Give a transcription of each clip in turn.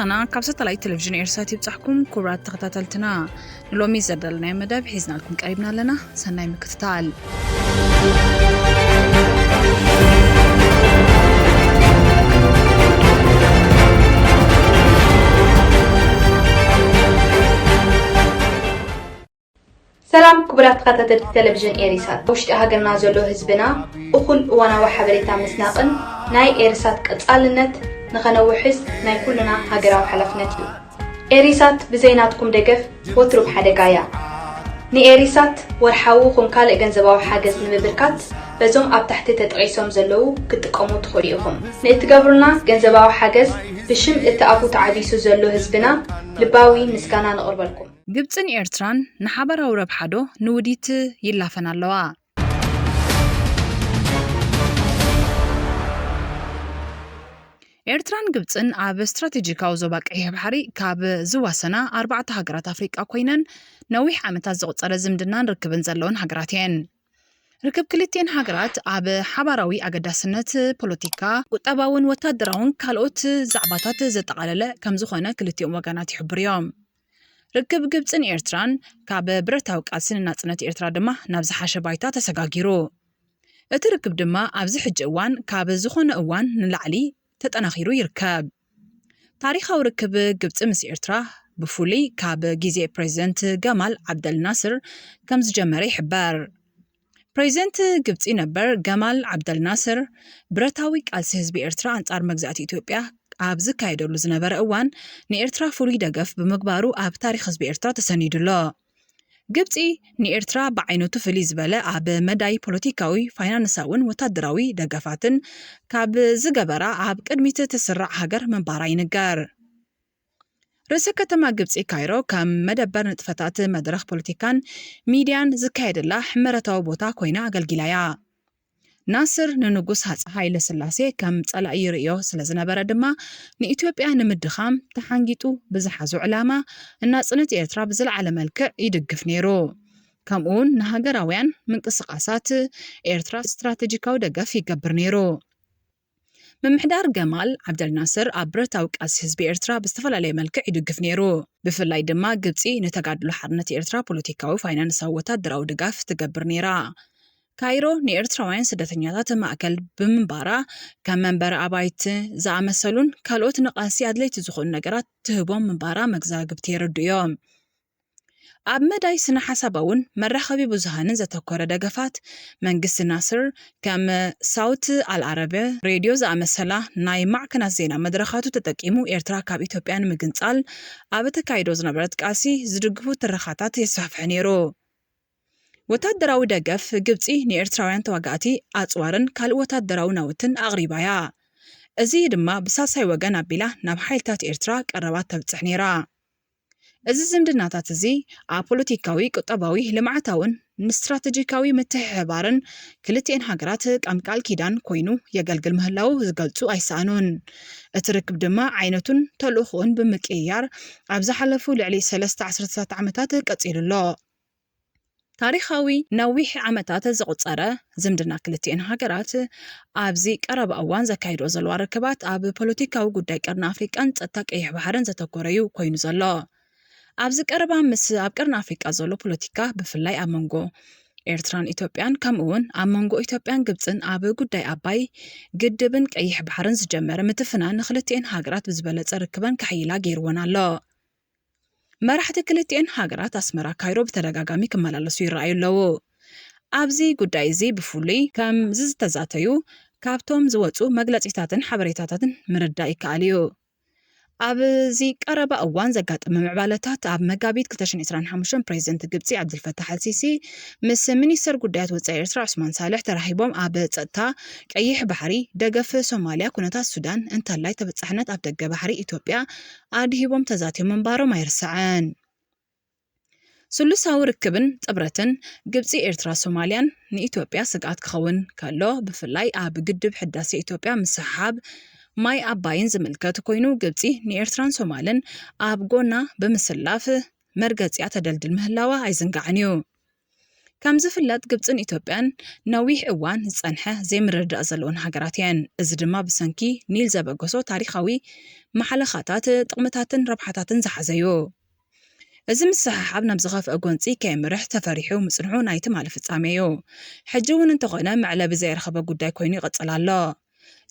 ና ካብ ሳተላይት ቴሌቪዥን ኤርሳት ይብጻሕኩም። ክቡራት ተኸታተልትና፣ ንሎሚ ዘዳለናዮ መደብ ሒዝናልኩም ቀሪብና ኣለና። ሰናይ ምክትታል። ሰላም ክቡራት ተኸታተልቲ ቴሌቪዥን ኤሪሳት፣ ኣብ ውሽጢ ሃገርና ዘሎ ህዝብና እኹል እዋናዊ ሓበሬታ ምስናቕን ናይ ኤሪሳት ቀጻልነት ንኸነውሕስ ናይ ኩልና ሃገራዊ ሓላፍነት እዩ። ኤሪሳት ብዘይ ናትኩም ደገፍ ወትሩ ኣብ ሓደጋ እያ። ንኤሪሳት ወርሓዊ ኹን ካልእ ገንዘባዊ ሓገዝ ንምብርካት በዞም ኣብ ታሕቲ ተጠቒሶም ዘለዉ ክትጥቀሙ ትኽእሉ ኢኹም። ንእትገብሩልና ገንዘባዊ ሓገዝ ብሽም እቲ ኣብኡ ተዓቢሱ ዘሎ ህዝብና ልባዊ ምስጋና ነቕርበልኩም። ግብጽን ኤርትራን ንሓበራዊ ረብሓ ዶ ንውዲት ይላፈና ኣለዋ? ኤርትራን ግብጽን ኣብ ስትራቴጂካዊ ዞባ ቀይሕ ባሕሪ ካብ ዝዋሰና ኣርባዕተ ሃገራት ኣፍሪቃ ኮይነን፣ ነዊሕ ዓመታት ዘቑጸረ ዝምድናን ርክብን ዘለወን ሃገራት እየን። ርክብ ክልቲኤን ሃገራት ኣብ ሓባራዊ ኣገዳስነት፣ ፖለቲካ፣ ቁጠባውን ወታደራውን ካልኦት ዛዕባታት ዘጠቓለለ ከም ዝኾነ ክልቲኦም ወገናት ይሕብሩ እዮም። ርክብ ግብጽን ኤርትራን ካብ ብረታዊ ቃልሲ ንናጽነት ኤርትራ ድማ ናብ ዝሓሸ ባይታ ተሰጋጊሩ። እቲ ርክብ ድማ ኣብዚ ሕጂ እዋን ካብ ዝኾነ እዋን ንላዕሊ ተጠናኺሩ ይርከብ። ታሪኻዊ ርክብ ግብጺ ምስ ኤርትራ ብፍሉይ ካብ ግዜ ፕሬዚደንት ገማል ዓብደል ናስር ከም ዝጀመረ ይሕበር። ፕሬዚደንት ግብጺ ነበር ገማል ዓብደል ናስር ብረታዊ ቃልሲ ህዝቢ ኤርትራ ኣንጻር መግዛእቲ ኢትዮጵያ ኣብ ዝካየደሉ ዝነበረ እዋን ንኤርትራ ፍሉይ ደገፍ ብምግባሩ ኣብ ታሪኽ ህዝቢ ኤርትራ ተሰኒዱ ኣሎ። ግብጺ ንኤርትራ ብዓይነቱ ፍልይ ዝበለ ኣብ መዳይ ፖለቲካዊ፣ ፋይናንሳውን ወታደራዊ ደገፋትን ካብ ዝገበራ ኣብ ቅድሚት ትስራዕ ሃገር ምንባራ ይንገር። ርእሰ ከተማ ግብጺ ካይሮ ከም መደበር ንጥፈታት መድረኽ ፖለቲካን ሚድያን ዝካየደላ ሕመረታዊ ቦታ ኮይና ኣገልጊላ እያ። ናስር ንንጉስ ሃጸ ሃይለ ስላሴ ከም ጸላኢ ይርእዮ ስለ ዝነበረ ድማ ንኢትዮጵያ ንምድኻም ተሓንጊጡ ብዝሓዞ ዕላማ ናጽነት ኤርትራ ብዝለዓለ መልክዕ ይድግፍ ነይሩ። ከምኡውን ንሃገራውያን ምንቅስቓሳት ኤርትራ ስትራቴጂካዊ ደገፍ ይገብር ነይሩ። ምምሕዳር ገማል ዓብደል ናስር ኣብ ብረታዊ ቃልሲ ህዝቢ ኤርትራ ብዝተፈላለየ መልክዕ ይድግፍ ነይሩ። ብፍላይ ድማ ግብጺ ንተጋድሎ ሓርነት ኤርትራ ፖለቲካዊ፣ ፋይናንሳዊ፣ ወታደራዊ ድጋፍ ትገብር ነይራ። ካይሮ ንኤርትራውያን ስደተኛታት ማእከል ብምንባራ ከም መንበሪ ኣባይቲ ዝኣመሰሉን ካልኦት ንቃልሲ ኣድለይቲ ዝኾኑ ነገራት ትህቦም ምንባራ መዛግብቲ የረድኡ እዮም። ኣብ መዳይ ስነ ሓሳባውን መራኸቢ ብዙሃንን ዘተኮረ ደገፋት መንግስቲ ናስር ከም ሳውት ኣልዓረብ ሬድዮ ዝኣመሰላ ናይ ማዕከናት ዜና መድረኻቱ ተጠቂሙ ኤርትራ ካብ ኢትዮጵያ ንምግንጻል ኣብ ተካይዶ ዝነበረት ቃልሲ ዝድግፉ ትረኻታት የስፋሕፍሕ ነይሩ። ወታደራዊ ደገፍ ግብጺ ንኤርትራውያን ተዋጋእቲ ኣጽዋርን ካልእ ወታደራዊ ናውትን ኣቕሪባ እያ። እዚ ድማ ብሳልሳይ ወገን ኣቢላ ናብ ሓይልታት ኤርትራ ቀረባት ተብጽሕ ነይራ። እዚ ዝምድናታት እዚ ኣብ ፖለቲካዊ፣ ቁጠባዊ፣ ልምዓታውን ንስትራተጂካዊ ምትሕብባርን ክልቲኤን ሃገራት ከም ቃል ኪዳን ኮይኑ የገልግል ምህላዉ ዝገልጹ ኣይሰኣኑን። እቲ ርክብ ድማ ዓይነቱን ተልእኾኡን ብምቅይያር ኣብ ዝሓለፉ ልዕሊ ሰለስተ ዓሰርተታት ዓመታት ቀጺሉ ኣሎ። ታሪኻዊ ነዊሕ ዓመታት ዘቑጸረ ዝምድና ክልቲኤን ሃገራት ኣብዚ ቀረባ እዋን ዘካይድኦ ዘለዋ ርክባት ኣብ ፖለቲካዊ ጉዳይ ቀርኒ ኣፍሪቃን ጸጥታ ቀይሕ ባሕርን ዘተኮረ እዩ ኮይኑ ዘሎ። ኣብዚ ቀረባ ምስ ኣብ ቀርኒ ኣፍሪቃ ዘሎ ፖለቲካ ብፍላይ ኣብ መንጎ ኤርትራን ኢትዮጵያን ከምኡ እውን ኣብ መንጎ ኢትዮጵያን ግብጽን ኣብ ጉዳይ ኣባይ ግድብን ቀይሕ ባሕርን ዝጀመረ ምትፍናን ንክልቲኤን ሃገራት ብዝበለጸ ርክበን ከሕይላ ገይርወን ኣሎ። መራሕቲ ክልቲኤን ሃገራት ኣስመራ ካይሮ ብተደጋጋሚ ክመላለሱ ይረኣዩ ኣለዉ። ኣብዚ ጉዳይ እዚ ብፍሉይ ከምዚ ዝተዛተዩ ካብቶም ዝወጹ መግለጺታትን ሓበሬታታትን ምርዳእ ይከኣል እዩ። ኣብዚ ቀረባ እዋን ዘጋጠመ ምዕባለታት ኣብ መጋቢት ክልተ ሽሕን ዕስራን ሓሙሽተን ፕሬዚደንት ግብጺ ዓብዱልፈታሕ ኣልሲሲ ምስ ሚኒስተር ጉዳያት ወጻኢ ኤርትራ ዑስማን ሳልሕ ተራኺቦም ኣብ ጸጥታ ቀይሕ ባሕሪ፣ ደገፍ ሶማልያ፣ ኩነታት ሱዳን፣ እንተላይ ተበጻሕነት ኣብ ደገ ባሕሪ ኢትዮጵያ ኣድሂቦም ተዛትዮም ምንባሮም ኣይርሳዕን። ስሉሳዊ ርክብን ጥምረትን ግብጺ፣ ኤርትራ፣ ሶማልያን ንኢትዮጵያ ስግኣት ክኸውን ከሎ፣ ብፍላይ ኣብ ግድብ ሕዳሴ ኢትዮጵያ ምስሕሓብ ማይ ኣባይን ዝምልከት ኮይኑ፣ ግብጺ ንኤርትራን ሶማልን ኣብ ጎና ብምስላፍ መርገጺኣ ተደልድል ምህላዋ ኣይዝንጋዕን እዩ። ከም ዝፍለጥ ግብጽን ኢትዮጵያን ነዊሕ እዋን ዝጸንሐ ዘይምርድዳእ ዘለወን ሃገራት እየን። እዚ ድማ ብሰንኪ ኒል ዘበገሶ ታሪኻዊ መሓለኻታት፣ ጥቕምታትን ረብሓታትን ዝሓዘ እዩ። እዚ ምስሕሓብ ናብ ዝኸፍአ ጎንጺ ከየምርሕ ተፈሪሑ ምጽንሑ ናይ ትማሊ ፍጻሜ እዩ። ሕጂ እውን እንተኾነ መዕለቢ ዘየረኸበ ጉዳይ ኮይኑ ይቕጽል ኣሎ።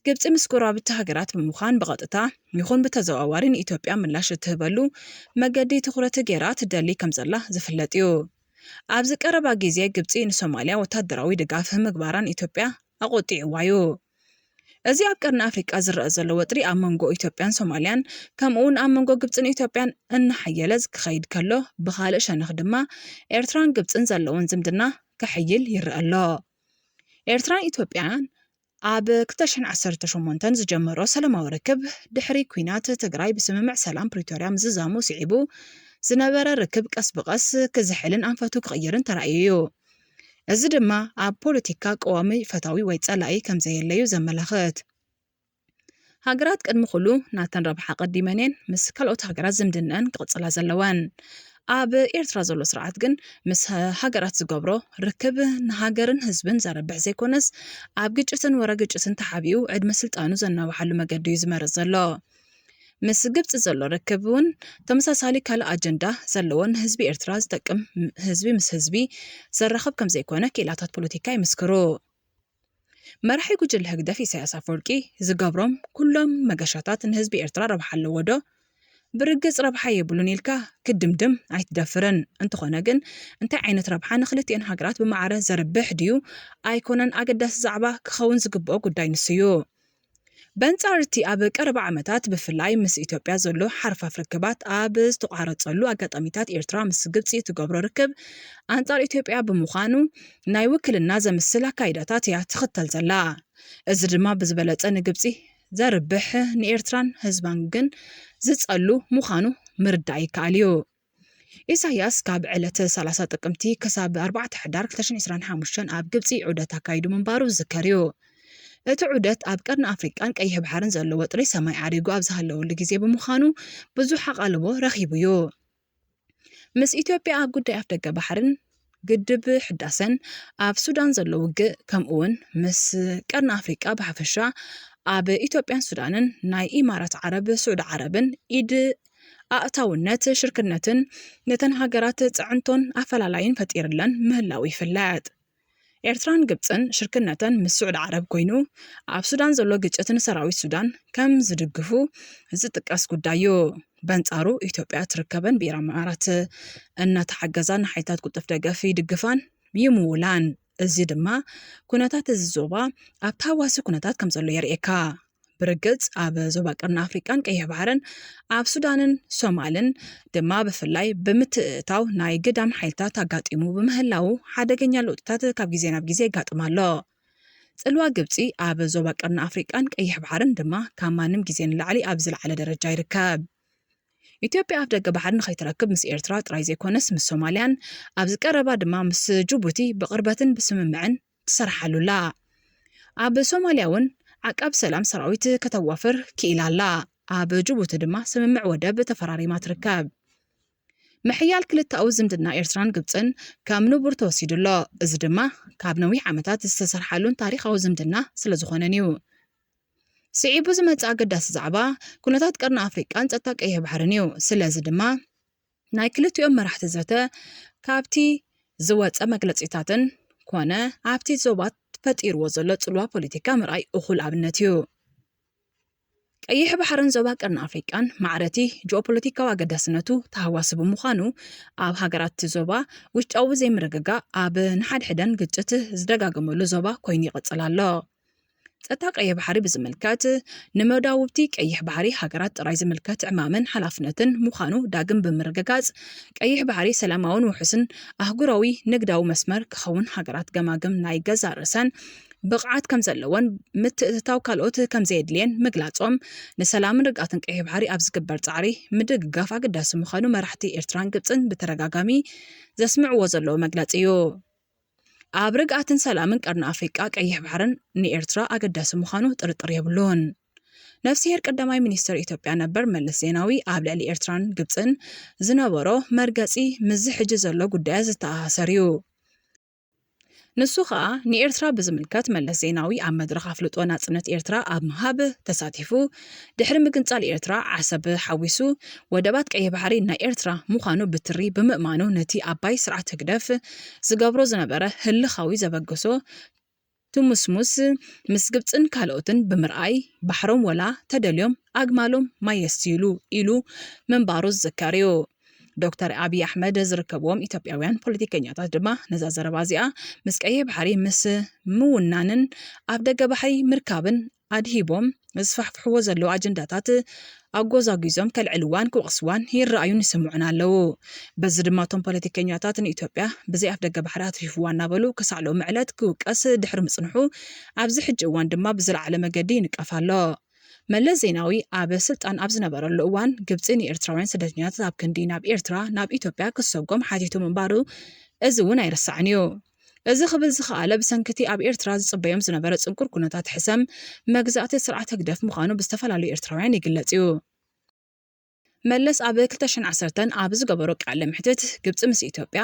ግብጺ ምስ ጎረባብቲ ሃገራት ብምዃን ብቐጥታ ይኹን ብተዘዋዋሪ ንኢትዮጵያ ምላሽ እትህበሉ መገዲ ትኹረት ገይራ ትደሊ ከም ዘላ ዝፍለጥ እዩ። ኣብዚ ቀረባ ግዜ ግብጺ ንሶማልያ ወታደራዊ ድጋፍ ምግባራን ኢትዮጵያ ኣቖጢዕዋ እዩ። እዚ ኣብ ቀርኒ ኣፍሪቃ ዝረኣ ዘሎ ወጥሪ ኣብ መንጎ ኢትዮጵያን ሶማልያን ከምኡውን ኣብ መንጎ ግብጽን ኢትዮጵያን እናሓየለ ክኸይድ ከሎ፣ ብኻልእ ሸነኽ ድማ ኤርትራን ግብጽን ዘለወን ዝምድና ክሕይል ይረአ ኣሎ። ኤርትራን ኢትዮጵያን ኣብ ክልተ ሽሕን ዓሰርተ ሸሞንተን ዝጀመሮ ሰላማዊ ርክብ ድሕሪ ኲናት ትግራይ ብስምምዕ ሰላም ፕሪቶርያ ምዝዛሙ ስዒቡ ዝነበረ ርክብ ቀስ ብቐስ ክዝሕልን ኣንፈቱ ክቕይርን ተራእዩ እዩ። እዚ ድማ ኣብ ፖለቲካ ቀዋሚ ፈታዊ ወይ ጸላኢ ከም ዘየለዩ ዘመላኽት። ሃገራት ቅድሚ ኩሉ ናተን ረብሓ ቀዲመን እየን ምስ ካልኦት ሃገራት ዝምድነአን ክቕጽላ ዘለወን። ኣብ ኤርትራ ዘሎ ስርዓት ግን ምስ ሃገራት ዝገብሮ ርክብ ንሃገርን ህዝብን ዘረብሕ ዘይኮነስ ኣብ ግጭትን ወረ ግጭትን ተሓቢኡ ዕድመ ስልጣኑ ዘናውሓሉ መገዲ እዩ ዝመርጽ ዘሎ። ምስ ግብጺ ዘሎ ርክብ እውን ተመሳሳሊ ካልእ ኣጀንዳ ዘለዎን ንህዝቢ ኤርትራ ዝጠቅም ህዝቢ ምስ ህዝቢ ዘራኽብ ከም ዘይኮነ ክኢላታት ፖለቲካ ይምስክሩ። መራሒ ጉጅለ ህግደፍ ኢሳያስ ኣፈወርቂ ዝገብሮም ኩሎም መገሻታት ንህዝቢ ኤርትራ ረብሓ ኣለዎ ዶ? ብርግጽ ረብሓ የብሉን ኢልካ ክትድምድም ኣይትደፍርን። እንተኾነ ግን እንታይ ዓይነት ረብሓ ንክልቲኤን ሃገራት ብማዕረ ዘርብሕ ድዩ ኣይኮነን ኣገዳሲ ዛዕባ ክኸውን ዝግብኦ ጉዳይ ንሱ እዩ። በንጻር እቲ ኣብ ቀረባ ዓመታት ብፍላይ ምስ ኢትዮጵያ ዘሎ ሓርፋፍ ርክባት ኣብ ዝተቋረጸሉ ኣጋጣሚታት ኤርትራ ምስ ግብጺ እትገብሮ ርክብ ኣንጻር ኢትዮጵያ ብምዃኑ ናይ ውክልና ዘምስል ኣካይዳታት እያ ትኽተል ዘላ። እዚ ድማ ብዝበለጸ ንግብጺ ዘርብሕ ንኤርትራን ህዝባን ግን ዝጸሉ ምዃኑ ምርዳእ ይከኣል እዩ። ኢሳያስ ካብ ዕለት ሰላሳ ጥቅምቲ ክሳብ ኣርባዕተ ሕዳር ክልተ ሽሕን ዕስራን ሓሙሽተን ኣብ ግብጺ ዑደት ኣካይዱ ምንባሩ ዝዝከር እዩ። እቲ ዑደት ኣብ ቀርኒ ኣፍሪቃን ቀይሕ ባሕርን ዘሎ ወጥሪ ሰማይ ዓሪጉ ኣብ ዝሃለወሉ ግዜ ብምዃኑ ብዙሕ ኣቓልቦ ረኺቡ እዩ። ምስ ኢትዮጵያ ኣብ ጉዳይ ኣፍደገ ባሕርን ግድብ ሕዳሰን ኣብ ሱዳን ዘሎ ውግእ ከምኡውን ምስ ቀርኒ ኣፍሪቃ ብሓፈሻ ኣብ ኢትዮጵያን ሱዳንን ናይ ኢማራት ዓረብ ስዑዲ ዓረብን ኢድ ኣእታውነት ሽርክነትን ነተን ሃገራት ጽዕንቶን ኣፈላላይን ፈጢርለን ምህላው ይፍለጥ። ኤርትራን ግብጽን ሽርክነተን ምስ ስዑዲ ዓረብ ኮይኑ ኣብ ሱዳን ዘሎ ግጭት ንሰራዊት ሱዳን ከም ዝድግፉ ዝጥቀስ ጉዳይ እዩ። በንጻሩ ኢትዮጵያ ትርከበን ብኢማራት እናተሓገዛ ንሓይልታት ቅልጡፍ ደገፍ ይድግፋን ይምውላን። እዚ ድማ ኩነታት እዚ ዞባ ኣብ ተሃዋሲ ኩነታት ከም ዘሎ የርእየካ። ብርግጽ ኣብ ዞባ ቀርኒ ኣፍሪቃን ቀይሕ ባሕርን ኣብ ሱዳንን ሶማልን ድማ ብፍላይ ብምትእትታው ናይ ግዳም ሓይልታት ኣጋጢሙ ብምህላው ሓደገኛ ለውጥታት ካብ ግዜ ናብ ግዜ የጋጥም ኣሎ። ጽልዋ ግብጺ ኣብ ዞባ ቀርኒ ኣፍሪቃን ቀይሕ ባሕርን ድማ ካብ ማንም ግዜ ንላዕሊ ኣብ ዝለዓለ ደረጃ ይርከብ። ኢትዮጵያ ኣፍደገ ባሕሪ ንኸይትረክብ ምስ ኤርትራ ጥራይ ዘይኮነስ ምስ ሶማልያን ኣብዚ ቀረባ ድማ ምስ ጅቡቲ ብቕርበትን ብስምምዕን ትሰርሓሉ ኣላ። ኣብ ሶማልያ እውን ዓቃብ ሰላም ሰራዊት ከተዋፍር ክኢላ ኣላ። ኣብ ጅቡቲ ድማ ስምምዕ ወደብ ተፈራሪማ ትርከብ። ምሕያል ክልተኣዊ ዝምድና ኤርትራን ግብጽን ከም ንቡር ተወሲዱ ኣሎ። እዚ ድማ ካብ ነዊሕ ዓመታት ዝተሰርሓሉን ታሪኻዊ ዝምድና ስለ ዝኾነን እዩ። ስዒቡ ዝመጽእ ኣገዳሲ ዛዕባ ኩነታት ቀርኒ ኣፍሪቃን ጸጥታ ቀይሕ ባሕርን እዩ። ስለዚ ድማ ናይ ክልቲኦም መራሕቲ ዘተ ካብቲ ዝወጸ መግለጺታትን ኮነ ኣብቲ ዞባ ፈጢርዎ ዘሎ ጽልዋ ፖለቲካ ምርኣይ እኹል ኣብነት እዩ። ቀይሕ ባሕርን ዞባ ቀርኒ ኣፍሪቃን ማዕረቲ ጂኦፖለቲካዊ ኣገዳስነቱ ተሃዋሲ ብምዃኑ ኣብ ሃገራት እቲ ዞባ ውሽጣዊ ዘይምርግጋእ ኣብ ንሓድሕደን ግጭት ዝደጋገመሉ ዞባ ኮይኑ ይቕጽል ኣሎ። ጸጥታ ቀይሕ ባሕሪ ብዝምልከት ንመዳውብቲ ቀይሕ ባሕሪ ሃገራት ጥራይ ዝምልከት ዕማምን ሓላፍነትን ምዃኑ ዳግም ብምርግጋጽ፣ ቀይሕ ባሕሪ ሰላማውን ውሑስን ኣህጉራዊ ንግዳዊ መስመር ክኸውን ሃገራት ገማግም ናይ ገዛእ ርእሰን ብቕዓት ከም ዘለወን ምትእትታው ካልኦት ከም ዘየድልየን ምግላጾም፣ ንሰላምን ርግኣትን ቀይሕ ባሕሪ ኣብ ዝግበር ጻዕሪ ምድግጋፍ ኣገዳሲ ምዃኑ መራሕቲ ኤርትራን ግብጽን ብተደጋጋሚ ዘስምዕዎ ዘለዉ መግለጺ እዩ። ኣብ ርግኣትን ሰላምን ቀርኒ ኣፍሪቃ ቀይሕ ባሕርን ንኤርትራ ኣገዳሲ ምዃኑ ጥርጥር የብሉን። ነፍስሄር ቀዳማይ ሚኒስትር ኢትዮጵያ ነበር መለስ ዜናዊ ኣብ ልዕሊ ኤርትራን ግብጽን ዝነበሮ መርገጺ ምስዚ ሕጂ ዘሎ ጉዳያት ዝተኣሳሰር እዩ። ንሱ ኸኣ ንኤርትራ ብዝምልከት መለስ ዜናዊ ኣብ መድረኽ ኣፍልጦ ናጽነት ኤርትራ ኣብ ምሃብ ተሳቲፉ፣ ድሕሪ ምግንጻል ኤርትራ ዓሰብ ሓዊሱ ወደባት ቀይሕ ባሕሪ ናይ ኤርትራ ምዃኑ ብትሪ ብምእማኑ ነቲ ኣባይ ስርዓት ህግደፍ ዝገብሮ ዝነበረ ህልኻዊ ዘበገሶ ትሙስሙስ ምስ ግብጽን ካልኦትን ብምርኣይ ባሕሮም ወላ ተደልዮም ኣግማሎም ማይ የስትይሉ ኢሉ ምንባሩ ዝዝከር እዩ። ዶክተር ኣብይ ኣሕመድ ዝርከብዎም ኢትዮጵያውያን ፖለቲከኛታት ድማ ነዛ ዘረባ እዚኣ ምስ ቀይሕ ባሕሪ ምስ ምውናንን ኣብ ደገ ባሕሪ ምርካብን ኣድሂቦም ዝስፋሕፍሕዎ ዘለዉ ኣጀንዳታት ኣጎዛጒዞም ከልዕልዋን ክወቕስዋን ይረኣዩን ይስምዑን ኣለዉ። በዚ ድማ እቶም ፖለቲከኛታት ንኢትዮጵያ ብዘይ ኣፍ ደገ ባሕሪ ኣትሪፍዋ እናበሉ ክሳዕ ሎሚ ዕለት ክውቀስ ድሕሪ ምጽንሑ ኣብዚ ሕጂ እዋን ድማ ብዝለዓለ መገዲ ይንቀፍ ኣሎ። መለስ ዜናዊ ኣብ ስልጣን ኣብ ዝነበረሉ እዋን ግብጺ ንኤርትራውያን ስደተኛታት ኣብ ክንዲ ናብ ኤርትራ ናብ ኢትዮጵያ ክሰጎም ሓቲቱ ምንባሩ እዚ እውን ኣይርሳዕን እዩ። እዚ ክብል ዝኸኣለ ብሰንክቲ ኣብ ኤርትራ ዝጽበዮም ዝነበረ ጽንኩር ኩነታት ሕሰም መግዛእቲ ስርዓት ህግደፍ ምዃኑ ብዝተፈላለዩ ኤርትራውያን ይግለጽ እዩ። መለስ ኣብ ክልተ ሽሕን ዓሰርተን ኣብ ዝገበሮ ቃለ መሕትት ግብጺ ምስ ኢትዮጵያ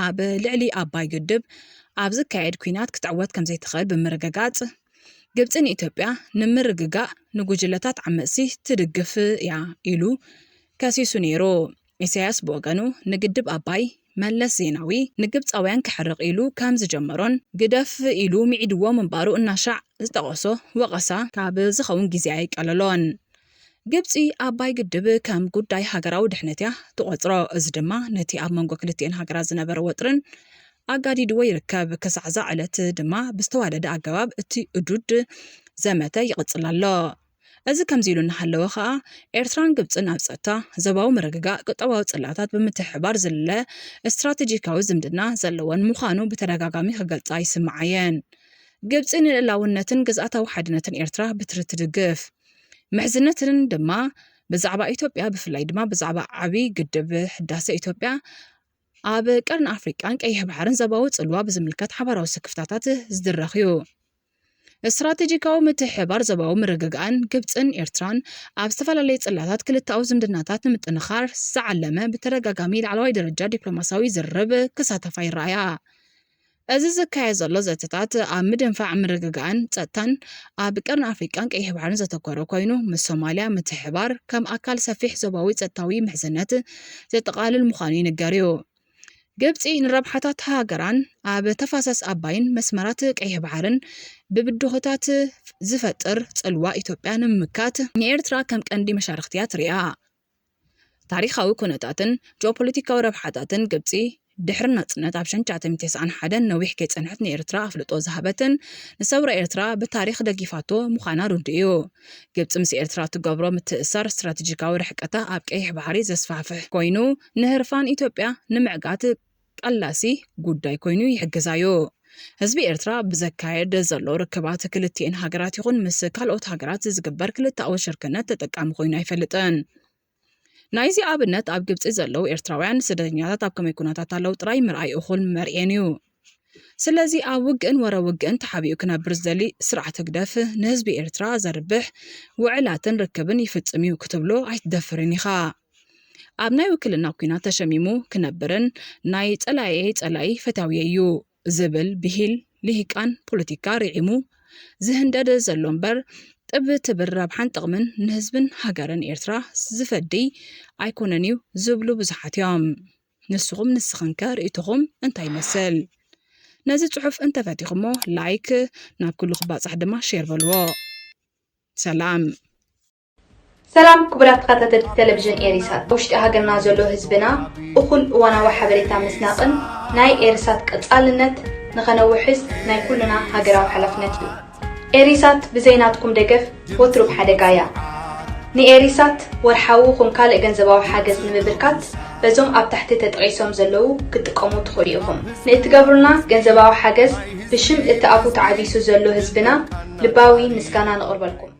ኣብ ልዕሊ ኣባይ ግድብ ኣብ ዝካየድ ኲናት ክትዕወት ከምዘይትኽእል ብምርግጋጽ ግብጺ ንኢትዮጵያ ንምርግጋእ ንጉጅለታት ዓመጽቲ ትድግፍ እያ ኢሉ ከሲሱ ነይሩ። ኢሳያስ ብወገኑ ንግድብ ኣባይ መለስ ዜናዊ ንግብጻውያን ክሕርቕ ኢሉ ከም ዝጀመሮን ግደፍ ኢሉ ምዒድዎ ምንባሩ እናሻዕ ዝጠቐሶ ወቐሳ ካብ ዝኸውን ግዜ ኣይቀለሎን። ግብጺ ኣባይ ግድብ ከም ጉዳይ ሃገራዊ ድሕነት እያ ትቖጽሮ። እዚ ድማ ነቲ ኣብ መንጎ ክልቲኤን ሃገራት ዝነበረ ወጥርን ኣጋዲድዎ ይርከብ። ክሳዕ እዛ ዕለት ድማ ብዝተዋደደ ኣገባብ እቲ እዱድ ዘመተ ይቕጽል ኣሎ። እዚ ከምዚ ኢሉ እናሃለወ ኸኣ ኤርትራን ግብጽን ኣብ ጸጥታ፣ ዞባዊ ምርግጋእ፣ ቁጠባዊ ጽላታት ብምትሕብባር ዝልለ ስትራተጂካዊ ዝምድና ዘለወን ምዃኑ ብተደጋጋሚ ክገልጻ ይስምዓ እየን። ግብጺ ንልእላውነትን ግዝኣታዊ ሓድነትን ኤርትራ ብትሪ ትድግፍ። ምሕዝነትን ድማ ብዛዕባ ኢትዮጵያ ብፍላይ ድማ ብዛዕባ ዓቢ ግድብ ሕዳሰ ኢትዮጵያ ኣብ ቀርኒ ኣፍሪቃን ቀይሕ ባሕርን ዞባዊ ጽልዋ ብዝምልከት ሓባራዊ ስክፍታታት ዝድረኽ እዩ። ስትራተጂካዊ ምትሕብባር ዞባዊ ምርግጋእን ግብጽን ኤርትራን ኣብ ዝተፈላለዩ ጽላታት ክልተኣዊ ዝምድናታት ንምጥንኻር ዝዓለመ ብተደጋጋሚ ላዕለዋይ ደረጃ ዲፕሎማሲያዊ ዝርርብ ክሳተፋ ይረኣያ። እዚ ዝካየድ ዘሎ ዘተታት ኣብ ምድንፋዕ ምርግጋእን ጸጥታን ኣብ ቀርኒ ኣፍሪቃን ቀይሕ ባሕርን ዘተኮረ ኮይኑ ምስ ሶማልያ ምትሕብባር ከም ኣካል ሰፊሕ ዞባዊ ጸጥታዊ ምሕዝነት ዘጠቓልል ምዃኑ ይንገር እዩ። ግብጺ ንረብሓታት ሃገራን ኣብ ተፋሰስ ኣባይን መስመራት ቀይሕ ባሕርን ብብድሆታት ዝፈጥር ጽልዋ ኢትዮጵያ ንምምካት ንኤርትራ ከም ቀንዲ መሻርኽቲ እያ ትሪኣ። ታሪኻዊ ኩነታትን ጂኦፖለቲካዊ ረብሓታትን ግብጺ ድሕሪ ናጽነት ኣብ ሽሕን ትሽዓተ ሚእትን ተስዓን ሓደን ነዊሕ ከይጸንሐት ንኤርትራ ኣፍልጦ ዝሃበትን ንሰውራ ኤርትራ ብታሪኽ ደጊፋቶ ምዃና ርዱእ እዩ። ግብጺ ምስ ኤርትራ ትገብሮ ምትእስሳር ስትራተጂካዊ ርሕቀታ ኣብ ቀይሕ ባሕሪ ዘስፋሕፍሕ ኮይኑ ንህርፋን ኢትዮጵያ ንምዕጋት ቀላሲ ጉዳይ ኮይኑ ይሕግዛ እዩ። ህዝቢ ኤርትራ ብዘካየድ ዘሎ ርክባት ክልቲኤን ሃገራት ይኹን ምስ ካልኦት ሃገራት ዝግበር ክልተኣዊ ሽርክነት ተጠቃሚ ኮይኑ ኣይፈልጥን። ናይዚ ኣብነት ኣብ ግብጺ ዘለዉ ኤርትራውያን ስደተኛታት ኣብ ከመይ ኩነታት ኣለዉ ጥራይ ምርኣይ እኹል መርኤን እዩ። ስለዚ ኣብ ውግእን ወረ ውግእን ተሓቢኡ ክነብር ዝደሊ ስርዓት ህግደፍ ንህዝቢ ኤርትራ ዘርብሕ ውዕላትን ርክብን ይፍጽም እዩ ክትብሎ ኣይትደፍርን ኢኻ። ኣብ ናይ ውክልና ኲናት ተሸሚሙ ክነብርን ናይ ጸላኤ ጸላኢ ፈታውየ እዩ ዝብል ብሂል ልሂቃን ፖለቲካ ርዒሙ ዝህንደድ ዘሎ እምበር ጥብ ትብል ረብሓን ጥቕምን ንህዝብን ሃገርን ኤርትራ ዝፈድይ ኣይኮነን እዩ ዝብሉ ብዙሓት እዮም። ንስኹም ንስኽንከ ርእይቶኹም እንታይ ይመስል? ነዚ ጽሑፍ እንተፈቲኹሞ ላይክ፣ ናብ ኩሉ ክባጻሕ ድማ ሼር በልዎ። ሰላም። ሰላም ክቡራት ተኸታተልቲ ቴሌቪዥን ኤሪሳት፣ ኣብ ውሽጢ ሃገርና ዘሎ ህዝብና እኹል እዋናዊ ሓበሬታ ምስናቕን ናይ ኤሪሳት ቀጻልነት ንኸነውሕስ ናይ ኩልና ሃገራዊ ሓላፍነት እዩ። ኤሪሳት ብዘይ ናትኩም ደገፍ ወትሩ ኣብ ሓደጋ እያ። ንኤሪሳት ወርሓዊ ኹን ካልእ ገንዘባዊ ሓገዝ ንምብርካት በዞም ኣብ ታሕቲ ተጠቒሶም ዘለዉ ክትጥቀሙ ትኽእሉ ኢኹም። ንእትገብሩልና ገንዘባዊ ሓገዝ ብሽም እቲ ኣብኡ ተዓቢሱ ዘሎ ህዝብና ልባዊ ምስጋና ነቕርበልኩም።